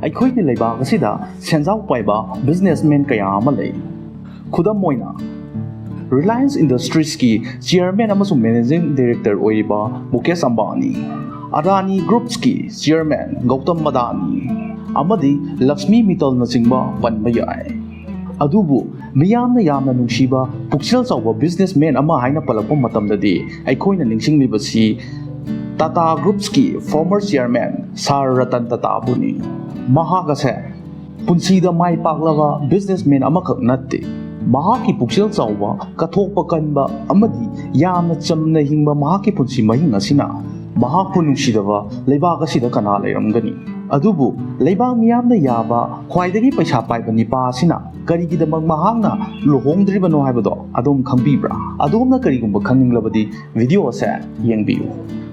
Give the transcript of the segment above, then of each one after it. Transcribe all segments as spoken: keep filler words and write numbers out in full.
ꯑꯩꯈꯣꯏꯒꯤ ꯂꯩꯕꯥꯛ ꯑꯁꯤꯗ ꯁꯦꯟꯖꯥꯎ ꯄꯥꯏꯕ ꯕꯤꯖꯤꯅꯦꯁꯃꯦꯟ ꯀꯌꯥ ꯑꯃ ꯂꯩ꯫ ꯈꯨꯗꯝ ꯑꯣꯏꯅ, ꯔꯤꯂꯥꯌꯟꯁ ꯏꯟꯗꯁꯇ꯭ꯔꯤꯁꯀꯤ ꯆꯤꯌꯔꯃꯦꯟ ꯑꯃꯁꯨꯡ ꯃꯦꯅꯦꯖꯤꯡ ꯗꯥꯏꯔꯦꯛꯇꯔ ꯑꯣꯏꯔꯤꯕ ꯃꯨꯀꯦꯁ ꯑꯝꯕꯥꯅꯤ, ꯑꯗꯥꯅꯤ ꯒ꯭ꯔꯨꯞꯁꯀꯤ ꯆꯤꯌꯔꯃꯦꯟ ꯒꯧꯇꯝ ꯑꯗꯥꯅꯤ, ꯑꯃꯗꯤ ꯂꯛꯁꯃꯤ ꯃꯤꯇꯜꯅꯆꯤꯡꯕ ꯄꯟꯕ ꯌꯥꯏ꯫ ꯑꯗꯨꯕꯨ ꯃꯤꯌꯥꯝꯅ ꯌꯥꯝꯅ ꯅꯨꯡꯁꯤꯕ ꯄꯨꯛꯆꯦꯜ ꯆꯥꯎꯕ ꯕꯤꯖꯤꯅꯦꯁꯃꯦꯟ ꯑꯃ ꯍꯥꯏꯅ ꯄꯜꯂꯛꯄ ꯃꯇꯝꯗꯗꯤ, ꯑꯩꯈꯣꯏꯅ ꯅꯤꯡꯁꯤꯡꯂꯤꯕꯁꯤ ꯇꯥꯇꯥ ꯒ꯭ꯔꯨꯞꯁꯀꯤ ꯐꯣꯔꯃꯔ ꯆꯤꯌꯔꯃꯦꯟ ꯁꯥꯔ ꯔꯇꯟ ꯇꯥꯇꯥꯕꯨꯅꯤ꯫ ꯃꯍꯥꯛ ꯑꯁꯦ ꯄꯨꯟꯁꯤꯗ ꯃꯥꯏ ꯄꯥꯛꯂꯕ ꯕꯤꯖꯤꯅꯦꯁꯃꯦꯟ ꯑꯃꯈꯛ ꯅꯠꯇꯦ꯫ ꯃꯍꯥꯛꯀꯤ ꯄꯨꯛꯆꯦꯜ ꯆꯥꯎꯕ, ꯀꯠꯊꯣꯛꯄ ꯀꯟꯕ ꯑꯃꯗꯤ ꯌꯥꯝꯅ ꯆꯝꯅ ꯍꯤꯡꯕ ꯃꯍꯥꯛꯀꯤ ꯄꯨꯟꯁꯤ ꯃꯍꯤꯡ ꯑꯁꯤꯅ ꯃꯍꯥꯛꯄꯨ ꯅꯨꯡꯁꯤꯗꯕ ꯂꯩꯕꯥꯛ ꯑꯁꯤꯗ ꯀꯅꯥ ꯂꯩꯔꯝꯒꯅꯤ? ꯑꯗꯨꯕꯨ ꯂꯩꯕꯥꯛ ꯃꯤꯌꯥꯝꯅ ꯌꯥꯕ ꯈ꯭ꯋꯥꯏꯗꯒꯤ ꯄꯩꯁꯥ ꯄꯥꯏꯕ ꯅꯤꯄꯥ ꯑꯁꯤꯅ ꯀꯔꯤꯒꯤꯗꯃꯛ ꯃꯍꯥꯛꯅ ꯂꯨꯍꯣꯡꯗ꯭ꯔꯤꯕꯅꯣ ꯍꯥꯏꯕꯗꯣ ꯑꯗꯣꯝ ꯈꯪꯕꯤꯕ꯭ꯔꯥ? ꯑꯗꯣꯝꯅ ꯀꯔꯤꯒꯨꯝꯕ ꯈꯪꯅꯤꯡꯂꯕꯗꯤ ꯚꯤꯗꯤꯑꯣ ꯑꯁꯦ ꯌꯦꯡꯕꯤꯌꯨ꯫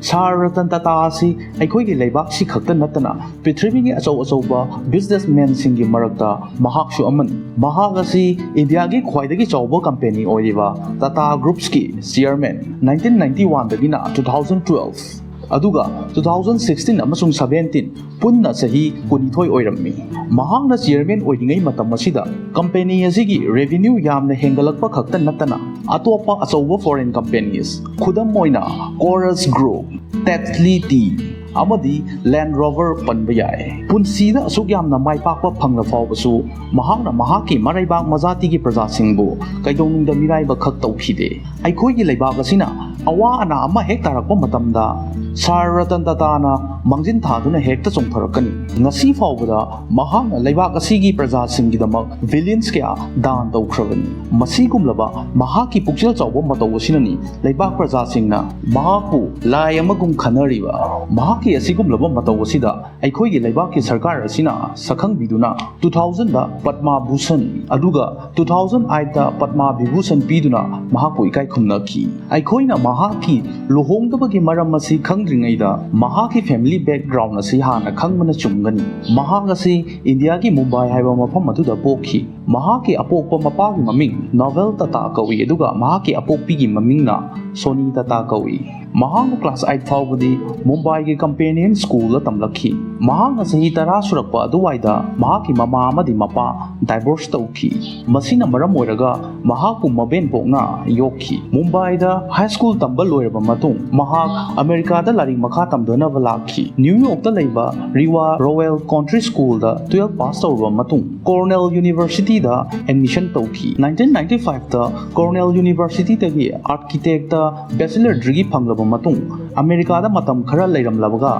ꯁꯥꯔ ꯔꯇꯟ ꯇꯥꯇꯥ ꯑꯁꯤ ꯑꯩꯈꯣꯏꯒꯤ ꯂꯩꯕꯥꯛꯁꯤ ꯈꯛꯇ ꯅꯠꯇꯅ ꯄ꯭ꯔꯤꯊꯤꯕꯤꯒꯤ ꯑꯆꯧ ꯑꯆꯧꯕ ꯕꯤꯖꯤꯅꯦꯁꯃꯦꯟꯁꯤꯡꯒꯤ ꯃꯔꯛꯇ ꯃꯍꯥꯛꯁꯨ ꯑꯃꯅꯤ꯫ ꯃꯍꯥꯛ ꯑꯁꯤ ꯏꯟꯗꯤꯌꯥꯒꯤ ꯈ꯭ꯋꯥꯏꯗꯒꯤ ꯆꯥꯎꯕ ꯀꯝꯄꯦꯅꯤ ꯑꯣꯏꯔꯤꯕ ꯇꯥꯇꯥ ꯒ꯭ꯔꯨꯞꯁꯀꯤ ꯆꯤꯌꯔꯃꯦꯟ, ꯅꯥꯏꯟꯇꯤꯟ ꯅꯥꯏꯟꯇꯤ ꯋꯥꯟꯗꯒꯤꯅ ꯇꯨ ꯊꯥꯎꯖꯟ ꯇꯨꯋꯦꯜꯐ, ꯑꯗꯨꯒ ꯇꯨ ꯊꯥꯎꯖꯟ ꯁꯤꯛꯁꯇꯤꯟ ꯑꯃꯁꯨꯡ ꯁꯕꯦꯟꯇꯤꯟ ꯄꯨꯟꯅ ꯆꯍꯤ ꯀꯨꯟꯅꯤꯊꯣꯏ ꯑꯣꯏꯔꯝꯃꯤ꯫ ꯃꯍꯥꯛꯅ ꯆꯤꯌꯔꯃꯦꯟ ꯑꯣꯏꯔꯤꯉꯩ ꯃꯇꯝ ꯑꯁꯤꯗ ꯀꯝꯄꯦꯅꯤ ꯑꯁꯤꯒꯤ ꯔꯦꯚꯤꯅ꯭ꯌꯨ ꯌꯥꯝꯅ ꯍꯦꯟꯒꯠꯂꯛꯄ ꯈꯛꯇ ꯅꯠꯇꯅ, ꯑꯇꯣꯞꯄ ꯑꯆꯧꯕ ꯐꯣꯔꯦꯟ ꯀꯝꯄꯦꯅꯤꯁ, ꯈꯨꯗꯝ ꯑꯣꯏꯅ ꯀꯣꯔꯁ ꯒ꯭ꯔꯨꯞ, ꯇꯦꯠꯁꯂꯤ ꯇꯤ, ꯑꯃꯗꯤ ꯂꯦꯟ ꯔꯣꯚꯔ ꯄꯟꯕ ꯌꯥꯏ꯫ ꯄꯨꯟꯁꯤꯗ ꯑꯁꯨꯛ ꯌꯥꯝꯅ ꯃꯥꯏ ꯄꯥꯛꯄ ꯐꯪꯂ ꯐꯥꯎꯕꯁꯨ, ꯃꯍꯥꯛꯅ ꯃꯍꯥꯛꯀꯤ ꯃꯔꯩꯕꯥꯛ ꯃꯖꯥꯇꯤꯒꯤ ꯄ꯭ꯔꯖꯥꯁꯤꯡꯕꯨ ꯀꯩꯗꯧꯅꯨꯡꯗ ꯃꯤꯔꯥꯏꯕ ꯈꯛ ꯇꯧꯈꯤꯗꯦ꯫ ꯑꯩꯈꯣꯏꯒꯤ ꯂꯩꯕꯥꯛ ꯑꯁꯤꯅ ꯑꯋꯥ ꯑꯅꯥ ꯑꯃ ꯍꯦꯛ ꯇꯥꯔꯛꯄ ꯃꯇꯝꯗ, ꯁꯥꯔ ꯔꯇꯟ ꯇꯥꯇꯥꯅ ꯃꯥꯡꯖꯤꯟ ꯊꯥꯗꯨꯅ ꯍꯦꯛꯇ ꯆꯣꯡꯊꯔꯛꯀꯅꯤ꯫ ꯉꯁꯤ ꯐꯥꯎꯕꯗ ꯃꯍꯥꯛꯅ ꯂꯩꯕꯥꯛ ꯑꯁꯤꯒꯤ ꯄ꯭ꯔꯖꯥꯁꯤꯡꯒꯤꯗꯃꯛ ꯕꯤꯂꯤꯌꯟꯁ ꯀꯌꯥ ꯗꯥꯟ ꯇꯧꯈ꯭ꯔꯕꯅꯤ꯫ ꯃꯁꯤꯒꯨꯝꯂꯕ ꯃꯍꯥꯛꯀꯤ ꯄꯨꯛꯆꯦꯜ ꯆꯥꯎꯕ ꯃꯇꯧ ꯑꯁꯤꯅꯅꯤ ꯂꯩꯕꯥꯛ ꯄ꯭ꯔꯖꯥꯁꯤꯡꯅ ꯃꯍꯥꯛꯄꯨ ꯂꯥꯏ ꯑꯃꯒꯨꯝ ꯈꯟꯅꯔꯤꯕ꯫ ꯃꯍꯥꯛꯀꯤ ꯑꯁꯤꯒꯨꯝꯂꯕ ꯃꯇꯧ ꯑꯁꯤꯗ ꯑꯩꯈꯣꯏꯒꯤ ꯂꯩꯕꯥꯛꯀꯤ ꯁꯔꯀꯥꯔ ꯑꯁꯤꯅ ꯁꯛꯈꯪꯕꯤꯗꯨꯅ, ꯇꯨ ꯊꯥꯎꯖꯟꯗ ꯄꯗꯃ ꯚꯨꯁꯟ, ꯑꯗꯨꯒ ꯇꯨ ꯊꯥꯎꯖꯟ ꯑꯥꯏꯠꯇ ꯄꯗꯃ ꯚꯤꯚꯨꯁꯟ ꯄꯤꯗꯨꯅ ꯃꯍꯥꯛꯄꯨ ꯏꯀꯥꯏ ꯈꯨꯝꯅꯈꯤ꯫ ꯑꯩꯈꯣꯏꯅ ꯃꯍꯥꯛꯀꯤ ꯂꯨꯍꯣꯡꯗꯕꯒꯤ ꯃꯔꯝ ꯑꯁꯤ ꯈꯪꯗ꯭ꯔꯤꯉꯩꯗ ꯃꯍꯥꯛꯀꯤ ꯐꯦꯃꯤꯂꯤ ꯕꯦꯛꯒ꯭ꯔꯥꯎꯟ ꯑꯁꯤ ꯍꯥꯟꯅ ꯈꯪꯕꯅ ꯆꯨꯝꯒꯅꯤ꯫ ꯃꯍꯥꯛ ꯑꯁꯤ ꯏꯟꯗꯤꯌꯥꯒꯤ ꯃꯨꯝꯕꯥꯏ ꯍꯥꯏꯕ ꯃꯐꯝ ꯑꯗꯨꯗ ꯄꯣꯛꯈꯤ꯫ ꯃꯍꯥꯛꯀꯤ ꯑꯄꯣꯛꯄ ꯃꯄꯥꯒꯤ ꯃꯃꯤꯡ ꯅꯣꯕꯦꯜ ꯇꯥꯇꯥ ꯀꯧꯏ, ꯑꯗꯨꯒ ꯃꯍꯥꯛꯀꯤ ꯑꯄꯣꯛꯄꯤꯒꯤ ꯃꯃꯤꯡꯅ ꯁꯣꯅꯤ ꯇꯥꯇꯥ ꯀꯧꯏ꯫ ꯃꯍꯥꯛꯅ ꯀ꯭ꯂꯥꯁ ꯑꯥꯏꯠ ꯐꯥꯎꯕꯗꯤ ꯃꯨꯝꯕꯥꯏꯒꯤ ꯀꯝꯄꯦꯅꯤꯌꯟ ꯁ꯭ꯀꯨꯜꯗ ꯇꯝꯂꯛꯈꯤ꯫ ꯃꯍꯥꯛꯅ ꯆꯍꯤ ꯇꯔꯥ ꯁꯨꯔꯛꯄ ꯑꯗꯨꯋꯥꯏꯗ ꯃꯍꯥꯛꯀꯤ ꯃꯃꯥ ꯑꯃꯗꯤ ꯃꯄꯥ ꯗꯥꯏꯚꯣꯔꯁ ꯇꯧꯈꯤ꯫ ꯃꯁꯤꯅ ꯃꯔꯝ ꯑꯣꯏꯔꯒ ꯃꯍꯥꯛꯄꯨ ꯃꯕꯦꯟꯄꯣꯛꯅ ꯌꯣꯛꯈꯤ꯫ ꯃꯨꯝꯕꯥꯏꯗ ꯍꯥꯏ ꯁ꯭ꯀꯨꯜ ꯇꯝꯕ ꯂꯣꯏꯔꯕ ꯃꯇꯨꯡ, ꯃꯍꯥꯛ ꯑꯃꯦꯔꯤꯀꯥꯗ ꯂꯥꯏꯔꯤꯛ ꯃꯈꯥ ꯇꯝꯊꯅꯕ ꯂꯥꯛꯈꯤ꯫ ꯅ꯭ꯌꯨ ꯌꯣꯔꯛꯇ ꯂꯩꯕ ꯔꯤꯋꯥ ꯔꯣꯌꯦꯜ ꯀꯟꯇ꯭ꯔꯤ ꯁ꯭ꯀꯨꯜꯗ ꯇꯨꯋꯦꯜꯐ ꯄꯥꯁ ꯇꯧꯔꯕ ꯃꯇꯨꯡ, ꯀꯣꯔꯅꯦꯜ ꯌꯨꯅꯤꯚꯔꯁꯤꯇꯤꯗ ꯑꯦꯗꯃꯤꯁꯟ ꯇꯧꯈꯤ꯫ ꯅꯥꯏꯟꯇꯤꯟ ꯅꯥꯏꯟꯇꯤ ꯐꯥꯏꯚꯇ ꯀꯣꯔꯅꯦꯜ ꯌꯨꯅꯤꯚꯔꯁꯤꯇꯤꯗꯒꯤ ꯑꯥꯔꯀꯤꯇꯦꯛꯇ ꯕꯦꯆꯂꯔ ꯗꯤꯒ꯭ꯔꯤ ꯐꯪꯂꯕ ꯃꯇꯨꯡ, ꯑꯃꯦꯔꯤꯀꯥꯗ ꯃꯇꯝ ꯈꯔ ꯂꯩꯔꯝꯂꯕꯒ,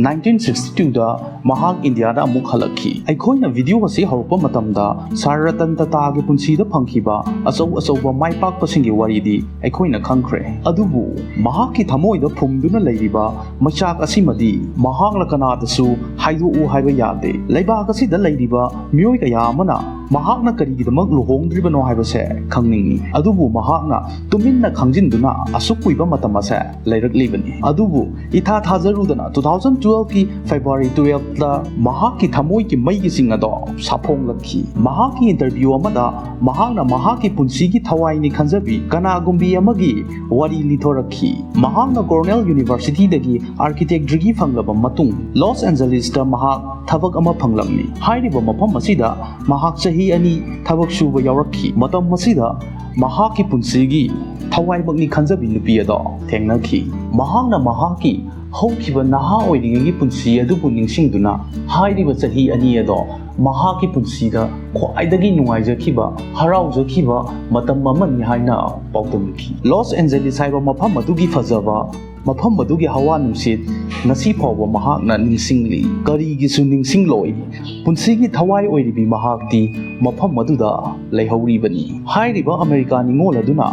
ꯅꯥꯏꯟꯇꯤꯟ ꯁꯤꯛꯁꯇꯤ ꯇꯨꯗ ꯃꯍꯥꯛ ꯏꯟꯗꯤꯌꯥꯗ ꯑꯃꯨꯛ ꯍꯜꯂꯛꯈꯤ꯫ ꯑꯩꯈꯣꯏꯅ ꯚꯤꯗꯤꯑꯣ ꯑꯁꯤ ꯍꯧꯔꯛꯄ ꯃꯇꯝꯗ ꯁꯥꯔ ꯔꯇꯟ ꯇꯥꯇꯥꯒꯤ ꯄꯨꯟꯁꯤꯗ ꯐꯪꯈꯤꯕ ꯑꯆꯧ ꯑꯆꯧꯕ ꯃꯥꯏ ꯄꯥꯛꯄꯁꯤꯡꯒꯤ ꯋꯥꯔꯤꯗꯤ ꯑꯩꯈꯣꯏꯅ ꯈꯪꯈ꯭ꯔꯦ꯫ ꯑꯗꯨꯕꯨ ꯃꯍꯥꯛꯀꯤ ꯊꯃꯣꯏꯗ ꯐꯨꯝꯗꯨꯅ ꯂꯩꯔꯤꯕ ꯃꯩꯆꯥꯛ ꯑꯁꯤꯃꯗꯤ ꯃꯍꯥꯛꯅ ꯀꯅꯥꯗꯁꯨ ꯍꯥꯏꯗꯣꯛꯎ ꯍꯥꯏꯕ ꯌꯥꯗꯦ꯫ ꯂꯩꯕꯥꯛ ꯑꯁꯤꯗ ꯂꯩꯔꯤꯕ ꯃꯤꯑꯣꯏ ꯀꯌꯥ ꯑꯃꯅ ꯃꯍꯥꯛꯅ ꯀꯔꯤꯒꯤꯗꯃꯛ ꯂꯨꯍꯣꯡꯗ꯭ꯔꯤꯕꯅꯣ ꯍꯥꯏꯕꯁꯦ ꯈꯪꯅꯤꯡꯏ꯫ ꯑꯗꯨꯕꯨ ꯃꯍꯥꯛꯅ ꯇꯨꯃꯤꯟꯅ ꯈꯪꯖꯤꯟꯗꯨꯅ ꯑꯁꯨꯛ ꯀꯨꯏꯕ ꯃꯇꯝ ꯑꯁꯦ ꯂꯩꯔꯛꯂꯤꯕꯅꯤ꯫ ꯑꯗꯨꯕꯨ ꯏꯊꯥ ꯊꯥꯖꯔꯨꯗꯅ ꯇꯨ ꯊꯥꯎꯖꯟ ꯇꯨꯋꯦꯜꯐꯀꯤ ꯐꯦꯕ꯭ꯔꯨꯋꯥꯔꯤ ꯇꯨꯋꯦꯜꯐꯇ ꯃꯍꯥꯛꯀꯤ ꯊꯃꯣꯏꯒꯤ ꯃꯩꯒꯤꯁꯤꯡ ꯑꯗꯣ ꯁꯥꯐꯣꯡꯂꯛꯈꯤ꯫ ꯃꯍꯥꯛꯀꯤ ꯏꯟꯇꯔꯚ꯭ꯌꯨ ꯑꯃꯗ ꯃꯍꯥꯛꯅ ꯃꯍꯥꯛꯀꯤ ꯄꯨꯟꯁꯤꯒꯤ ꯊꯋꯥꯏꯅꯤ ꯈꯟꯖꯕꯤ ꯀꯅꯥꯒꯨꯝꯕꯤ ꯑꯃꯒꯤ ꯋꯥꯔꯤ ꯂꯤꯊꯣꯔꯛꯈꯤ꯫ ꯃꯍꯥꯛꯅ ꯀꯣꯔꯅꯦꯜ ꯌꯨꯅꯤꯚꯔꯁꯤꯇꯤꯗꯒꯤ ꯑꯥꯔꯀꯤꯇꯦꯛ ꯗꯤꯒ꯭ꯔꯤ ꯐꯪꯂꯕ ꯃꯇꯨꯡ, ꯂꯣꯁ ꯑꯦꯟꯖꯂꯤꯁꯇ ꯃꯍꯥꯛ ꯊꯕꯛ ꯑꯃ ꯐꯪꯂꯝꯃꯤ꯫ ꯍꯥꯏꯔꯤꯕ ꯃꯐꯝ ꯑꯁꯤꯗ ꯃꯍꯥꯛ ꯆꯍꯤ ꯑꯅꯤ ꯊꯕꯛ ꯁꯨꯕ ꯌꯥꯎꯔꯛꯈꯤ꯫ ꯃꯇꯝ ꯑꯁꯤꯗ ꯃꯍꯥꯛꯀꯤ ꯄꯨꯟꯁꯤꯒꯤ ꯊꯋꯥꯏꯃꯛꯅꯤ ꯈꯟꯖꯕꯤ ꯅꯨꯄꯤ ꯑꯗꯣ ꯊꯦꯡꯅꯈꯤ꯫ ꯃꯍꯥꯛꯅ ꯃꯍꯥꯛꯀꯤ ꯍꯧꯈꯤꯕ ꯅꯍꯥ ꯑꯣꯏꯔꯤꯉꯩꯒꯤ ꯄꯨꯟꯁꯤ ꯑꯗꯨꯕꯨ ꯅꯤꯡꯁꯤꯡꯗꯨꯅ ꯍꯥꯏꯔꯤꯕ ꯆꯍꯤ ꯑꯅꯤ ꯑꯗꯣ ꯃꯍꯥꯛꯀꯤ ꯄꯨꯟꯁꯤꯗ ꯈ꯭ꯋꯥꯏꯗꯒꯤ ꯅꯨꯡꯉꯥꯏꯖꯈꯤꯕ, ꯍꯔꯥꯎꯖꯈꯤꯕ ꯃꯇꯝ ꯑꯃꯅꯤ ꯍꯥꯏꯅ ꯄꯥꯎꯗꯝꯈꯤ꯫ ꯂꯣꯁ ꯑꯦꯟꯖꯦꯂꯤꯁ ꯍꯥꯏꯕ ꯃꯐꯝ ꯑꯗꯨꯒꯤ ꯐꯖꯕ, ꯃꯐꯝ ꯑꯗꯨꯒꯤ ꯍꯋꯥ ꯅꯨꯡꯁꯤꯠ ꯉꯁꯤ ꯐꯥꯎꯕ ꯃꯍꯥꯛꯅ ꯅꯤꯡꯁꯤꯡꯂꯤ꯫ ꯀꯔꯤꯒꯤꯁꯨ ꯅꯤꯡꯁꯤꯡꯂꯣꯏ꯫ ꯄꯨꯟꯁꯤꯒꯤ ꯊꯋꯥꯏ ꯑꯣꯏꯔꯤꯕꯤ ꯃꯍꯥꯛꯇꯤ ꯃꯐꯝ ꯑꯗꯨꯗ ꯂꯩꯍꯧꯔꯤꯕꯅꯤ꯫ ꯍꯥꯏꯔꯤꯕ ꯑꯃꯦꯔꯤꯀꯥ ꯅꯤꯉꯣꯜ ꯑꯗꯨꯅ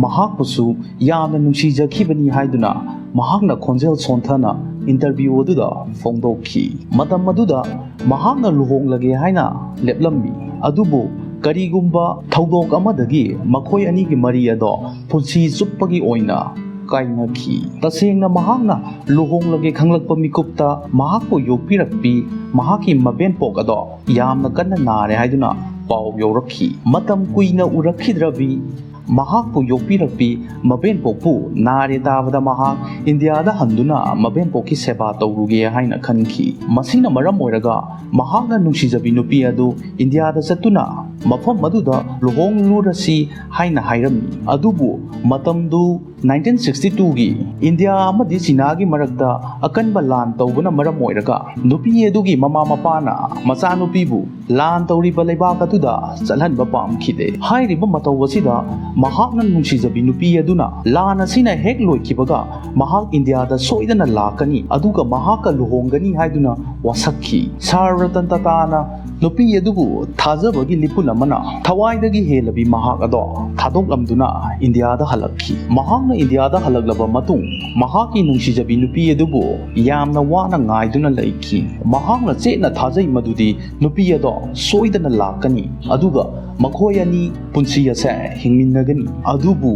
ꯃꯍꯥꯛꯄꯨꯁꯨ ꯌꯥꯝꯅ ꯅꯨꯡꯁꯤꯖꯈꯤꯕꯅꯤ ꯍꯥꯏꯗꯨꯅ ꯃꯍꯥꯛꯅ ꯈꯣꯟꯖꯦꯜ ꯁꯣꯟꯊꯅ ꯏꯟꯇꯔꯚ꯭ꯌꯨ ꯑꯗꯨꯗ ꯐꯣꯡꯗꯣꯛꯈꯤ꯫ ꯃꯇꯝ ꯑꯗꯨꯗ ꯃꯍꯥꯛꯅ ꯂꯨꯍꯣꯡꯂꯒꯦ ꯍꯥꯏꯅ ꯂꯦꯞꯂꯝꯃꯤ꯫ ꯑꯗꯨꯕꯨ ꯀꯔꯤꯒꯨꯝꯕ ꯊꯧꯗꯣꯛ ꯑꯃꯗꯒꯤ ꯃꯈꯣꯏ ꯑꯅꯤꯒꯤ ꯃꯔꯤ ꯑꯗꯣ ꯄꯨꯟꯁꯤ ꯆꯨꯞꯄꯒꯤ ꯑꯣꯏꯅ ꯀꯥꯏꯅꯈꯤ꯫ ꯇꯁꯦꯡꯅ ꯃꯍꯥꯛꯅ ꯂꯨꯍꯣꯡꯂꯒꯦ ꯈꯪꯂꯛꯄ ꯃꯤꯀꯨꯞꯇ ꯃꯍꯥꯛꯄꯨ ꯌꯣꯛꯄꯤꯔꯛꯄꯤ ꯃꯍꯥꯛꯀꯤ ꯃꯕꯦꯟꯄꯣꯛ ꯑꯗꯣ ꯌꯥꯝꯅ ꯀꯟꯅ ꯅꯥꯔꯦ ꯍꯥꯏꯗꯨꯅ ꯄꯥꯎ ꯌꯧꯔꯛꯈꯤ꯫ ꯃꯇꯝ ꯀꯨꯏꯅ ꯎꯔꯛꯈꯤꯗ꯭ꯔꯕꯤ ꯃꯍꯥꯛꯄꯨ ꯌꯣꯛꯄꯤꯔꯛꯄꯤ ꯃꯕꯦꯟꯄꯣꯛꯄꯨ ꯅꯥꯔꯦ ꯇꯥꯕꯗ ꯃꯍꯥꯛ ꯏꯟꯗꯤꯌꯥꯗ ꯍꯟꯗꯨꯅ ꯃꯕꯦꯟꯄꯣꯛꯀꯤ ꯁꯦꯕꯥ ꯇꯧꯔꯨꯒꯦ ꯍꯥꯏꯅ ꯈꯟꯈꯤ꯫ ꯃꯁꯤꯅ ꯃꯔꯝ ꯑꯣꯏꯔꯒ ꯃꯍꯥꯛꯅ ꯅꯨꯡꯁꯤꯖꯕꯤ ꯅꯨꯄꯤ ꯑꯗꯨ ꯏꯟꯗꯤꯌꯥꯗ ꯆꯠꯇꯨꯅ ꯃꯐꯝ ꯑꯗꯨꯗ ꯂꯨꯍꯣꯡꯂꯨꯔꯁꯤ ꯍꯥꯏꯅ ꯍꯥꯏꯔꯝꯃꯤ꯫ ꯑꯗꯨꯕꯨ ꯃꯇꯝꯗꯨ ꯅꯥꯏꯟꯇꯤꯟ ꯁꯤꯛꯁꯇꯤ ꯇꯨꯒꯤ ꯏꯟꯗꯤꯌꯥ ꯑꯃꯗꯤ ꯆꯤꯅꯥꯒꯤ ꯃꯔꯛꯇ ꯑꯀꯟꯕ ꯂꯥꯟ ꯇꯧꯕꯅ ꯃꯔꯝ ꯑꯣꯏꯔꯒ ꯅꯨꯄꯤ ꯑꯗꯨꯒꯤ ꯃꯃꯥ ꯃꯄꯥꯅ ꯃꯆꯥꯅꯨꯄꯤꯕꯨ ꯂꯥꯟ ꯇꯧꯔꯤꯕ ꯂꯩꯕꯥꯛ ꯑꯗꯨꯗ ꯆꯠꯍꯟꯕ ꯄꯥꯝꯈꯤꯗꯦ꯫ ꯍꯥꯏꯔꯤꯕ ꯃꯇꯧ ꯑꯁꯤꯗ ꯃꯍꯥꯛꯅ ꯅꯨꯡꯁꯤꯖꯕꯤ ꯅꯨꯄꯤ ꯑꯗꯨꯅ ꯂꯥꯟ ꯑꯁꯤꯅ ꯍꯦꯛ ꯂꯣꯏꯈꯤꯕꯒ ꯃꯍꯥꯛ ꯏꯟꯗꯤꯌꯥꯗ ꯁꯣꯏꯗꯅ ꯂꯥꯛꯀꯅꯤ, ꯑꯗꯨꯒ ꯃꯍꯥꯛꯀ ꯂꯨꯍꯣꯡꯒꯅꯤ ꯍꯥꯏꯗꯨꯅ ꯋꯥꯁꯛꯈꯤ꯫ ꯁꯥꯔ ꯔꯇꯟ ꯇꯥꯇꯥꯅ ꯅꯨꯄꯤ ꯑꯗꯨꯕꯨ ꯊꯥꯖꯕꯒꯤ ꯂꯤꯄꯨꯟ ꯑꯃꯅ ꯊꯋꯥꯏꯗꯒꯤ ꯍꯦꯜꯂꯕꯤ ꯃꯍꯥꯛ ꯑꯗꯣ ꯊꯥꯗꯣꯛꯂꯝꯗꯨꯅ ꯏꯟꯗꯤꯌꯥꯗ ꯍꯜꯂꯛꯈꯤ꯫ ꯃꯍꯥꯛꯅ ꯏꯟꯗꯤꯌꯥꯗ ꯍꯜꯂꯛꯂꯕ ꯃꯇꯨꯡ ꯃꯍꯥꯛꯀꯤ ꯅꯨꯡꯁꯤꯖꯕꯤ ꯅꯨꯄꯤ ꯑꯗꯨꯕꯨ ꯌꯥꯝꯅ ꯋꯥꯅ ꯉꯥꯏꯗꯨꯅ ꯂꯩꯈꯤ꯫ ꯃꯍꯥꯛꯅ ꯆꯦꯠꯅ ꯊꯥꯖꯩ ꯃꯗꯨꯗꯤ ꯅꯨꯄꯤ ꯑꯗꯣ ꯁꯣꯏꯗꯅ ꯂꯥꯛꯀꯅꯤ, ꯑꯗꯨꯒ ꯃꯈꯣꯏ ꯑꯅꯤ ꯄꯨꯟꯁꯤ ꯑꯁꯦ ꯍꯤꯡꯃꯤꯟꯅꯒꯅꯤ꯫ ꯑꯗꯨꯕꯨ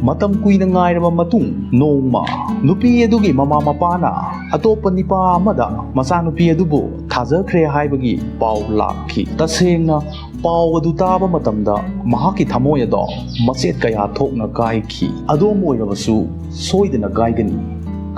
ꯃꯇꯝ ꯀꯨꯏꯅ ꯉꯥꯏꯔꯕ ꯃꯇꯨꯡ ꯅꯣꯡꯃ ꯅꯨꯄꯤ ꯑꯗꯨꯒꯤ ꯃꯃꯥ ꯃꯄꯥꯅ ꯑꯇꯣꯞꯄ ꯅꯤꯄꯥ ꯑꯃꯗ ꯃꯆꯥꯅꯨꯄꯤ ꯑꯗꯨꯕꯨ ꯊꯥꯖꯈ꯭ꯔꯦ ꯍꯥꯏꯕꯒꯤ ꯄꯥꯎ ꯂꯥꯛꯈꯤ꯫ ꯇꯁꯦꯡꯅ ꯄꯥꯎ ꯑꯗꯨ ꯇꯥꯕ ꯃꯇꯝꯗ ꯃꯍꯥꯛꯀꯤ ꯊꯃꯣꯏ ꯑꯗꯣ ꯃꯆꯦꯠ ꯀꯌꯥ ꯊꯣꯛꯅ ꯀꯥꯏꯈꯤ꯫ ꯑꯗꯣꯝ ꯑꯣꯏꯔꯕꯁꯨ ꯁꯣꯏꯗꯅ ꯀꯥꯏꯒꯅꯤ,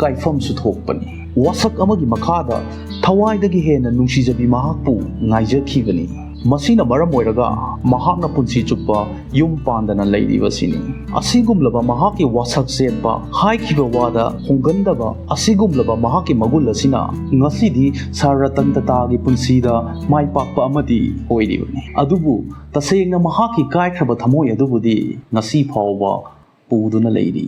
ꯀꯥꯏꯐꯝꯁꯨ ꯊꯣꯛꯄꯅꯤ꯫ ꯋꯥꯁꯛ ꯑꯃꯒꯤ ꯃꯈꯥꯗ ꯊꯋꯥꯏꯗꯒꯤ ꯍꯦꯟꯅ ꯅꯨꯡꯁꯤꯖꯕꯤ ꯃꯍꯥꯛꯄꯨ ꯉꯥꯏꯖꯈꯤꯕꯅꯤ꯫ ꯃꯁꯤꯅ ꯃꯔꯝ ꯑꯣꯏꯔꯒ ꯃꯍꯥꯛꯅ ꯄꯨꯟꯁꯤ ꯆꯨꯞꯄ ꯌꯨꯝ ꯄꯥꯟꯗꯅ ꯂꯩꯔꯤꯕꯁꯤꯅꯤ꯫ ꯑꯁꯤꯒꯨꯝꯂꯕ ꯃꯍꯥꯛꯀꯤ ꯋꯥꯁꯛ ꯆꯦꯠꯄ, ꯍꯥꯏꯈꯤꯕ ꯋꯥꯗ ꯍꯣꯡꯒꯟꯗꯕ ꯑꯁꯤꯒꯨꯝꯂꯕ ꯃꯍꯥꯛꯀꯤ ꯃꯒꯨꯟ ꯑꯁꯤꯅ ꯉꯁꯤꯗꯤ ꯁꯥꯔ ꯔꯇꯟ ꯇꯥꯇꯥꯒꯤ ꯄꯨꯟꯁꯤꯗ ꯃꯥꯏ ꯄꯥꯛꯄ ꯑꯃꯗꯤ ꯑꯣꯏꯔꯤꯕꯅꯤ꯫ ꯑꯗꯨꯕꯨ ꯇꯁꯦꯡꯅ ꯃꯍꯥꯛꯀꯤ ꯀꯥꯏꯈ꯭ꯔꯕ ꯊꯃꯣꯏ ꯑꯗꯨꯕꯨꯗꯤ ꯉꯁꯤ ꯐꯥꯎꯕ ꯄꯨꯗꯨꯅ ꯂꯩꯔꯤ꯫